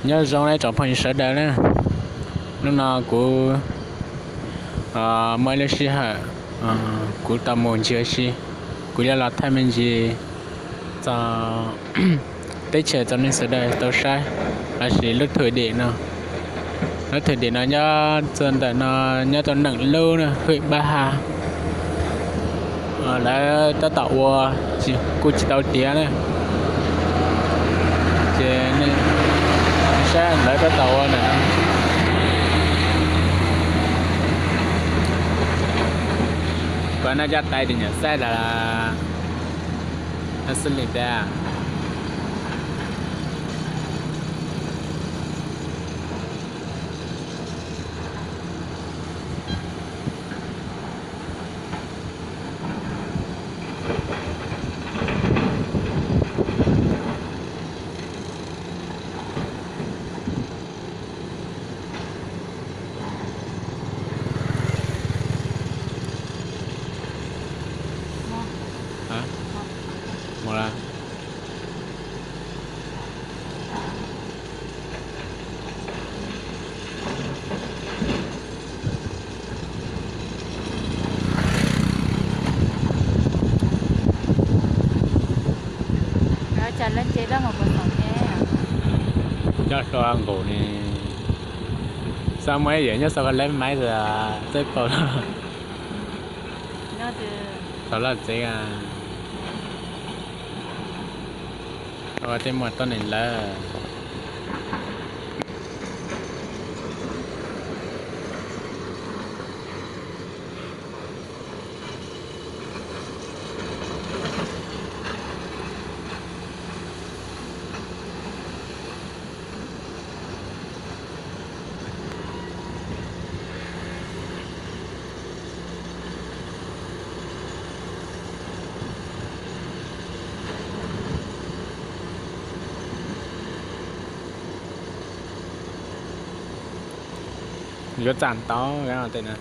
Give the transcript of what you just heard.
Nyob zoo na tsoom phooj ywg sawv daws na, hnub no kuv muaj ib lub sij hawm, kuv tau mus ncig ua si, kuv yuav los thaij me ntsis txog teb chaws txog nej sawv daws tau saib, lossis lub thwm dim no. Lub thwm dim no nyob txog ntawm no, nyob rau neem lub na, hwm Pab Ha. Lawv tab tom ua, kuj tsis tau tiav na. Ces nej saib lawv tab tom ua ntawm no. Pas no coj tais tis nyam xaij tas xwb li ntag. Coj hlua nqus ne, xav muaj ib yam nyob xav leb maiv txawj paub. Thaum loj tsev, tej muag tuab neeg lawm. Yuav txaj tau tej no.